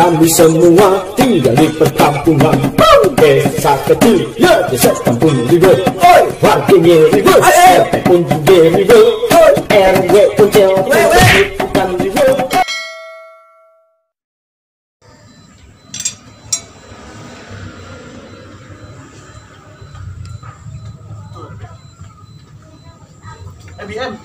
Kami semua tinggal di perkampungan. Desa kecil, ya desa kampung ribet. Warganya ribet, RT pun juga ribet. RW pun bukan ribet. BM.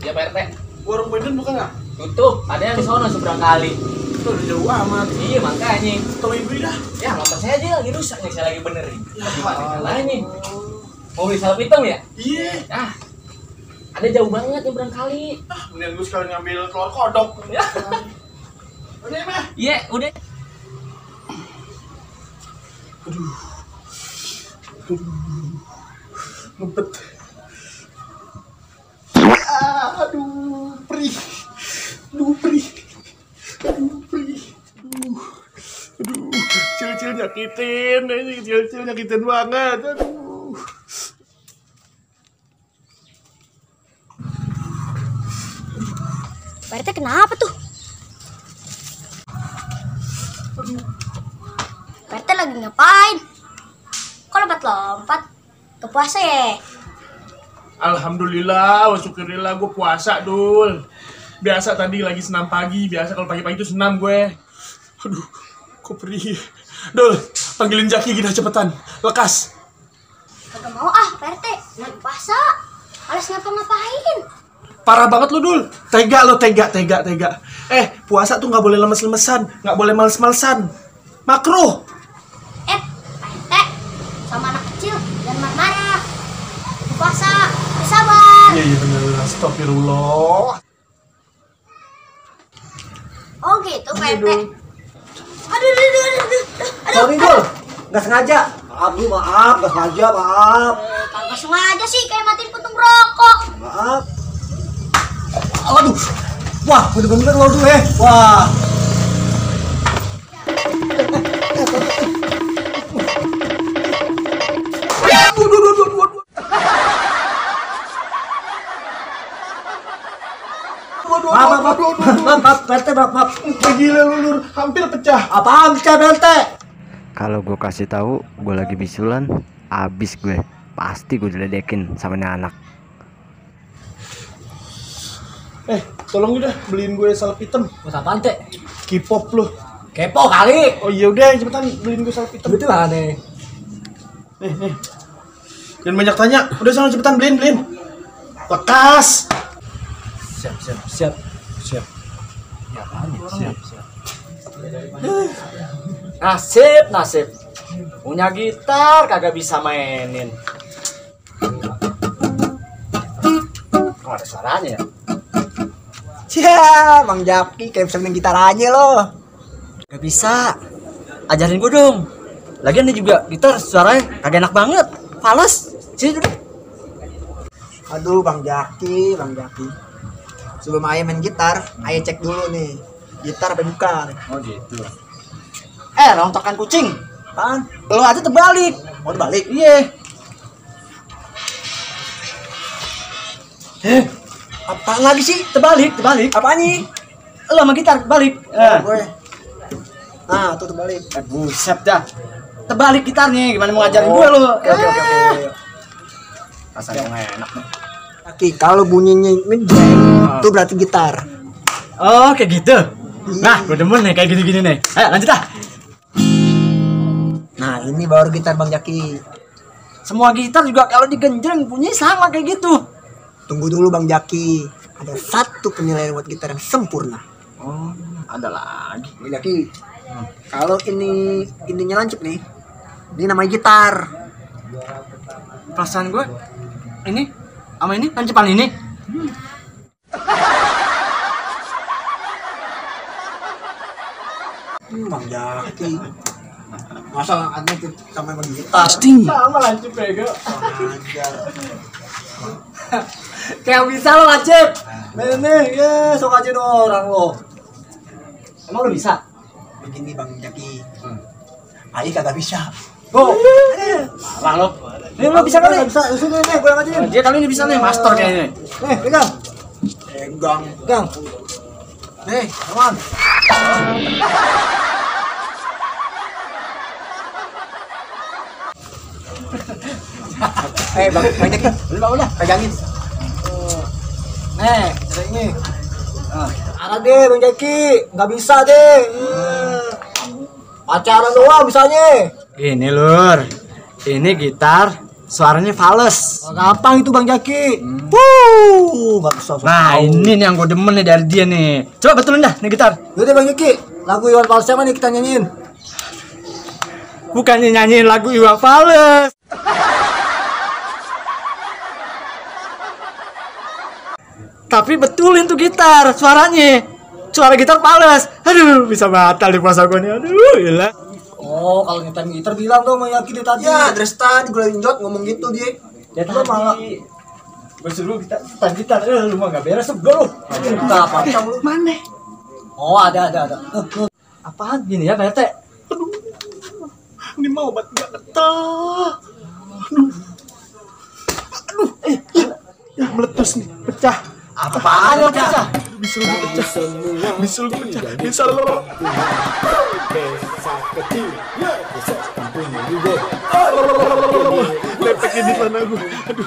Ya Pak RT. Warung Benden bukan nggak? Tutup, ada yang di sana seberang kali. Itu udah jauh amat. Iya makanya. Tau ibu dah. Ya motor saya aja lagi rusak nih, saya lagi benerin. Gimana caranya? Mau beli salep hitam ya? Iya. Ah, ada jauh banget nyebrang kali. Mendingan gue sekalian ngambil telur kodok. Ya. Udah mah. Iya, udah. Aduh. Ngebet. Aduh, perih. Aduh, kecil-kecil nyakitin, ini kecil-kecil nyakitin banget. Aduh. Pak RT kenapa tuh? Pak RT lagi ngapain? Kok lompat-lompat? Ke puasa ya? Alhamdulillah, wa syukurillah gue puasa, Dul. Biasa tadi lagi senam pagi, biasa kalau pagi-pagi itu senam gue. Aduh, kok perih. Dul, panggilin Jaki kita cepetan. Lekas. Kagak mau Pak RT. Lagi puasa. Males ngapa-ngapain. Parah banget lu, Dul. Tega lo, tega. Puasa tuh nggak boleh lemes-lemesan, nggak boleh males-malesan. Makruh. Pak RT, sama anak kecil jangan marah-marah. Lagi puasa, bersabar. Iya bener, astagfirullah. Oh gitu Pak RT. Aduh. Sorry Dul, nggak sengaja. Maaf, nggak sengaja, maaf. Kagak sengaja sih, kayak matiin puntung rokok. Maaf. Aduh, wah, bener-bener lo tuh wah. Maaf, Pak RT, maaf. Gila lu, Lur. Hampir pecah. Apaan pecah, Pak RT? Kalau gue kasih tahu gue lagi bisulan, abis gue. Pasti gue diledekin sama nih anak. Tolong udah beliin gue salep hitam. Buat apaan, Teh? K-pop lu. Kepo kali. Oh iya udah, cepetan beliin gue salep hitam. Betul aneh. Nih. Jangan banyak tanya. Udah sana cepetan beliin. Lekas. Siap. Ya apaan ya? Siap. Nasib. Punya gitar kagak bisa mainin. Kok ada suaranya ya? Cia, Mang Jaki kayak bisa main gitar aja loh. Gak bisa. Ajarin gue dong. Lagian ini juga gitar suaranya kagak enak banget. Fales. Sini duduk. Aduh, Bang Jaki. Sebelum ayah main gitar, ayah cek dulu nih. Gitar apa bukan? Oh gitu. Rontokan kucing. Apaan? Lo aja terbalik. Mau dibalik? Iya. Apaan lagi sih? Terbalik. Apaan nih? Lo sama gitar terbalik. Gue. Nah, tuh terbalik. Buset dah. Terbalik gitarnya, gimana mau ngajarin gue lo? Oke. Rasanya enak nih. Jaki, kalau bunyinya ngejreng, itu berarti gitar. Oh, kayak gitu. Nah, gue demen nih kayak gini-gini nih. Ayo lanjut dah. Nah, ini baru gitar Bang Jaki. Semua gitar juga kalau digenjreng bunyinya sama kayak gitu. Tunggu dulu Bang Jaki. Ada satu penilaian buat gitar yang sempurna. Oh, ada lagi. Bang Jaki, kalau ininya lancip nih, ini namanya gitar. Perasaan gue ini sama ini lancepan ini. Bang Jaki. Masa ada sama yang gitar? Pasti. Sama lancip bego. Kayak bisa lo lancip. Nih, ya sok aja orang lo. Emang lo bisa? Begini Bang Jaki. Ayah kagak bisa. Oh, parah lo. Nih lo bisa kali. Bisa, sini nih, gue aja. Dia kali ini bisa nih, master kayaknya. Nih, pegang. Pegang. Nih, aman. Bang Jaki, udah, pegangin. Nih, ini. Ada deh Bang Jaki, nggak bisa deh. Pacaran doang bisanya. Ini lur, ini gitar suaranya fals. Gampang itu Bang Jaki. Nggak bisa. Nah ini nih yang gue demen nih dari dia nih. Coba betulin dah nih gitar. Yaudah Bang Jaki, lagu Iwan Fals siapa nih kita nyanyiin? Bukannya nyanyiin lagu Iwan Fals. Tapi betulin tuh gitar suaranya. Suara gitar fals. Aduh bisa batal di puasa gue nih. Aduh gila. Oh, kalau nyetem gitar bilang dong Bang Jaki tadi. Ya, dari tadi gue lagi njot ngomong gitu dia. Ya tadi malah gue suruh gitar, lu mah gak beres sebelum lu. Apa lu? Mana? Oh, ada. Apaan gini ya Pak RT? Ini mau obat gatal. Ya meletus nih, pecah. Apaan yang pecah? Bisul gue pecah. Bisa lo. Desa kecil, ya desa kampung juga. Lepek di sana gue. Aduh.